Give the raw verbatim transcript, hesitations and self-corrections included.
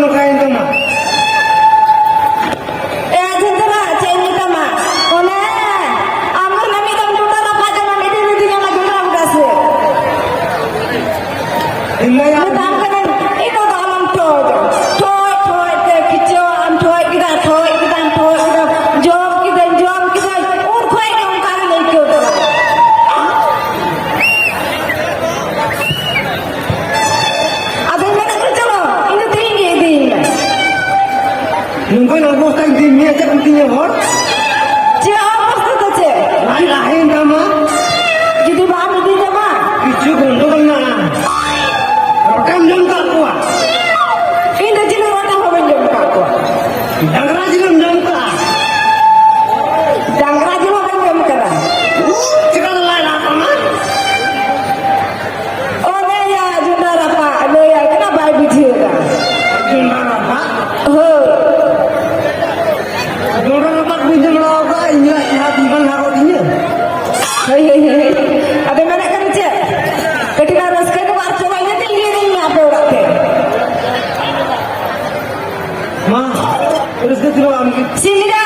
ᱱᱚᱝᱠᱟᱭᱮᱱ ᱛᱟᱢᱟ? ᱮ ᱡᱷᱟᱹᱱᱴᱟᱹᱨᱟ, ᱪᱮᱫ ᱤᱧ ᱢᱮᱛᱟᱢᱟ? ᱚᱱᱮ, ᱟᱢ ᱫᱚ ᱚᱱᱟ ᱢᱤᱫ ᱫᱚᱢ ᱡᱚᱱᱰᱨᱟ ᱨᱟᱯᱟᱜ ᱡᱚᱢ ᱢᱮ, ᱢᱤᱫ ᱫᱤᱱ ᱢᱤᱫ ᱫᱤᱱ ᱚᱱᱟ ᱡᱚᱱᱰᱨᱟ ᱜᱚᱰᱟ ᱥᱮᱫ᱾ ᱤᱧ ᱞᱟᱹᱭᱟ᱾ ᱢᱮᱛᱟᱢ ᱠᱟᱹᱱᱟᱹᱧ, ᱤᱧ ᱫᱚ ᱟᱞᱚᱢ ᱴᱷᱚᱡ᱾ ᱴᱷᱚᱡ, ᱴᱷᱚᱡ ᱛᱮ ᱠᱤᱪᱷᱩ ᱟᱢ ᱴᱷᱚᱡ ᱠᱮᱫᱟ, ᱴᱷᱚᱡ ᱠᱮᱫᱟᱢ, ᱴᱷᱚᱡ ᱠᱮᱫᱟᱢ, ᱡᱚᱢ ᱠᱤᱫᱟᱹᱧ, ᱡᱚᱢ ᱠᱤᱫᱟᱹᱧ, ᱩᱱ ᱠᱷᱚᱡ ᱜᱮ ᱚᱱᱠᱟ ᱜᱮᱧ ᱟᱹᱭᱠᱟᱹᱣ ᱠᱟᱫᱟ᱾ ᱟᱫᱚᱧ ᱢᱮᱱᱮᱫ ᱠᱟᱱᱟ, ᱪᱚᱞᱚ, ᱤᱧ ᱫᱚ ᱛᱮᱦᱮᱧ ᱜᱮ ᱤᱫᱤᱭᱤᱧ ᱢᱮ᱾ ᱱᱚᱝᱠᱟᱱ ᱚᱵᱚᱥᱛᱷᱟ ᱡᱩᱫᱤ ᱢᱮᱫ ᱪᱮᱫ ᱠᱚ ᱛᱤᱧᱟ ᱦᱚᱲ? ᱪᱮᱫ ᱚᱵᱚᱥᱛᱷᱟ ᱫᱚ ᱪᱮᱫ? ᱞᱟᱡ ᱞᱟᱦᱟᱭᱮᱱ ᱛᱟᱢᱟ᱾ ᱡᱩᱫᱤ ᱵᱟᱢ ᱤᱫᱤ ᱠᱟᱢᱟ? ᱠᱤᱪᱷᱩ ᱜᱚᱱᱰᱚᱜᱳᱞ ᱢᱮᱱᱟᱜᱼᱟ᱾ ᱨᱚᱴᱮᱢ ᱡᱚᱢ ᱠᱟᱜ ᱠᱚᱣᱟ? ᱤᱧ ᱫᱚ ᱡᱤᱞ ᱨᱚᱴᱮ ᱦᱚᱸ ᱵᱟᱹᱧ ᱡᱚᱢ ᱠᱟᱜ ᱠᱚᱣᱟ᱾ ᱰᱟᱝᱨᱟ ᱡᱤᱞᱮᱢ ᱡᱚᱢ ᱠᱟᱜᱼᱟ? ᱰᱟᱝᱨᱟ ᱡᱤᱞ ᱦᱚᱸ ᱵᱟᱹᱧ ᱡᱚᱢ ᱠᱟᱫᱟ᱾ ᱪᱮᱠᱟ ᱫᱚ ᱞᱟᱡ ᱞᱟᱦᱟ ᱛᱟᱢᱟ? ᱚ, ᱞᱟᱹᱭᱟ, ᱡᱚᱱᱰᱨᱟ ᱨᱟᱯᱟᱜ, ᱞᱟᱹᱭᱟᱭ ᱠᱟᱱᱟ, ᱵᱟᱭ ᱵᱩᱡᱷᱟᱹᱣ ᱮᱫᱟ᱾ ᱡᱚᱱᱰᱨᱟ ᱨᱟᱯᱟᱜ? ᱦᱳᱭ᱾ ᱡᱚᱱᱰᱨᱟ ᱨᱟᱯᱟᱜ ᱵᱟᱹᱧ ᱡᱚᱢ ᱵᱟᱲᱟ ᱟᱠᱟᱫᱟ, ᱤᱧᱟᱹᱜ ᱡᱟᱦᱟᱸ ᱛᱤᱱ ᱵᱟᱝ ᱦᱟᱨᱚᱜ ᱛᱤᱧᱟᱹ᱾ ᱦᱳᱭ, ᱦᱳᱭ, ᱦᱳᱭ᱾ ᱟᱫᱚ ᱢᱮᱱᱮᱫ ᱠᱟᱱᱟ ᱪᱮᱫ? ᱠᱟᱹᱴᱤᱡ ᱞᱟᱝ ᱨᱟᱹᱥᱠᱟᱹ ᱧᱚᱜᱟ ᱟᱨ ᱪᱟᱞᱟᱜ ᱤᱧ ᱞᱟᱹᱭ ᱟᱹᱧ ᱢᱮ ᱟᱯᱮ ᱚᱲᱟᱜ ᱛᱮ᱾ ᱢᱟ, ᱨᱟᱹᱥᱠᱟᱹ ᱪᱚᱞᱚ ᱟᱢ ᱜᱮ᱾ ᱥᱤᱢ ᱮᱸᱜᱟ